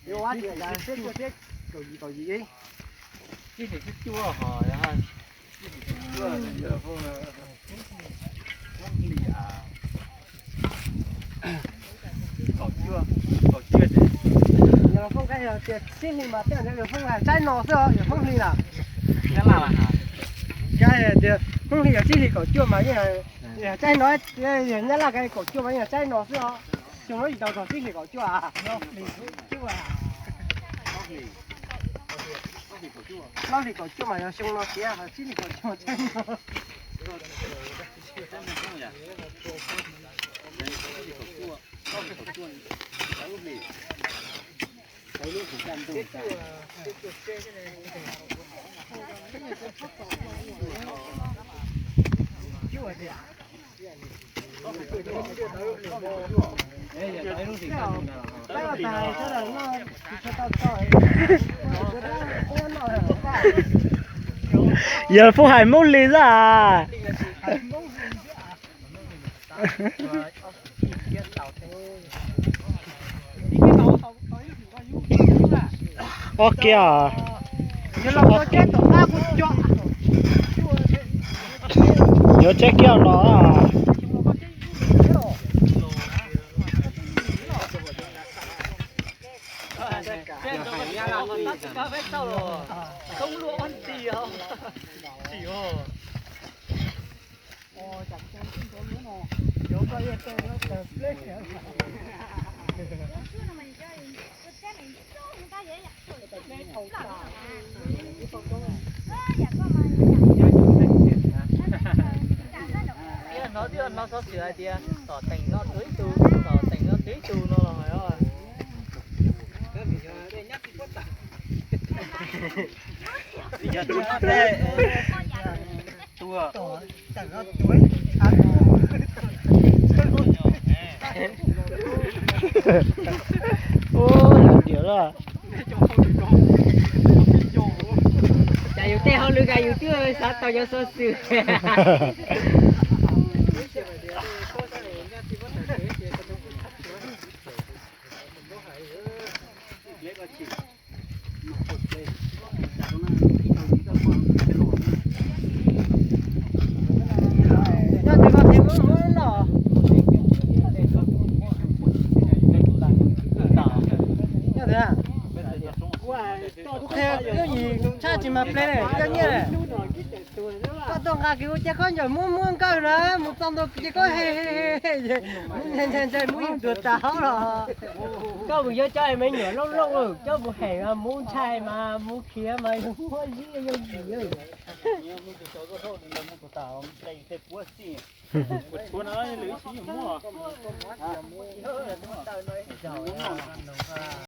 Ib tias kaum yim, kaum yim, ib tias cuaj cuaj ho, cuaj, hli, kaum cuaj, kaum cuaj. Yawg Foob Nqaij tias tsib hlis mas tej zaum Yawg Foob Nqaij tsaib no xwb os, Yawg Foob Hli na. Tias Foob Hli yog tsib hlis kaum cuaj mas yeej tsaib no, Nyab Laj kaum cuaj mas yeej tsaib no xwb os. Xyoo no tsis tau txog tsib hlis kaum cuaj. Plaub hlis kaum cuaj mas yog xyoo no tiag, tsib hlis kaum cuaj tsaib no. Yawg Foob hais Hmoob Hli xwb as. Ob kiag. Yuav tseb kiag los. Hnov twb hnov xov xwm hais tias tom teem no tuag ib tug, tom teem no tuag ib tug no los. Ua, yam diam lawm. Cas yus tej hauj lwm cas yus twb xav tau cov xov xwm. Nyob tes ko tes Hmoob Hmoob no. Nyob tes, kuv qhia wb yim tshaj tsis mag ple ne, coj nyiaj ne. Koj tuaj nqa kiag ua cas khaub ncaws muab muab nkawj na, mus txog ntua ces koj he he he, mus ntshai ntshai mus ib tug tas hauv los. Koj mus yuav cov me nyuam loj loj, cov mus hem mas mus ntshai mas mus khiav mas yog muab zib yog yim.